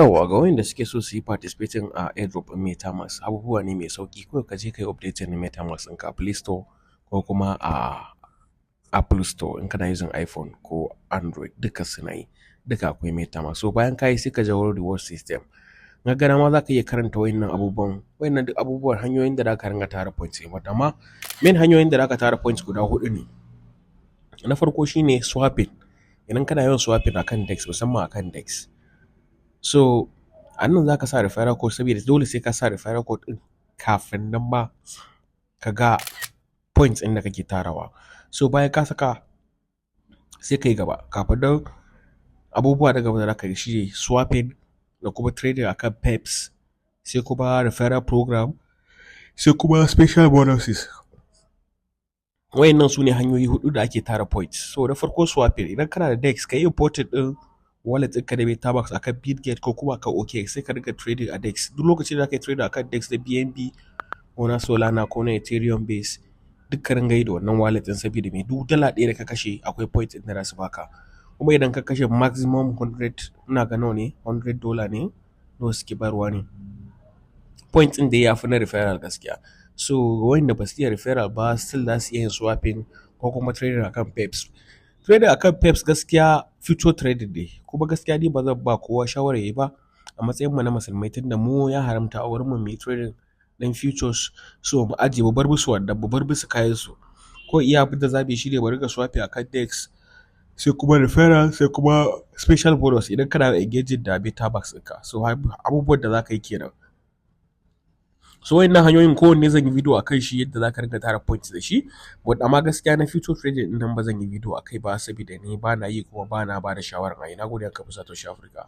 Yawwa, ga wayanda suke so su yi participating a airdrop ɗin MetaMask, abubuwa ne mai sauƙi. Kawai ka je ka yi updating na MetaMask ɗinka a Play Store ko kuma a Apple Store in kana using iPhone ko Android, duka suna yi. Duka akwai MetaMask. So bayan ka yi, sai ka jawo reward system. In ka ga dama, za ka iya karanta wayannan abubuwan. Wayannan duk abubuwan hanyoyin da za ka ringa tara points ne. But amma main hanyoyin da za ka tara points guda huɗu ne. Na farko shine swapping. Idan kana yawan swapping akan DEX, musamman akan DEX. So a nan za ka sa referral code, saboda dole sai ka sa referral code ɗin kafin nan ma ka ga points ɗin da kake tarawa. So bayan ka saka, sai ka yi gaba. Kafin nan, abubuwa na gaba da za ka yi shi swapping da kuma trading akan perps, sai kuma referral program, sai kuma special bonuses. Wayannan su ne hanyoyi huɗu da ake tara points. So na farko, swapping. Idan kana da DEX, ka yi importing ɗin wallet ɗinka da MetaMask akan Bitget ko kuma akan OKX, sai ka dinga trading a DEX. Duk lokacin da za ka yi trading akan DEX da BNB ko na Solana ko na Ethereum base, duk ka ringa yi da wannan wallet ɗin, saboda me? Duk dala ɗaya da ka kashe, akwai points ɗin da za su baka. Kuma idan ka kashe maximum 100, ina ga nawa ne, $100 ne, nawa suke bayarwa ne. Points ɗin dai ya fi na referral gaskiya. So wayanda ba su iya referral ba, still za su iya yin swapping ko kuma trading akan perps. Trading akan perps gaskiya future trading ne, kuma gaskiya ni ba zan ba kowa shawara yayi ba a matsayin mu na musulmai, tunda mu ya haramta a wurin mu muyi trading ɗin futures. So mu ajiye, mu bar musu wannan, mu bar musu kayan su. Ko iya abin da za mu yi shine mu ringa swapping akan DEX, sai kuma referral, sai kuma special bonus idan kana engaging da MetaMask ɗinka. So abubuwan da za ka yi kenan. So wayannan hanyoyin kowanne zan yi video akan shi, yadda za ka ringa tara points da shi. But amma gaskiya na future trading ɗin nan ba zan yi video akai ba, saboda ni ba na yi kuma ba na ba da shawarar a yi. Na gode, haka bisa Toshi Africa.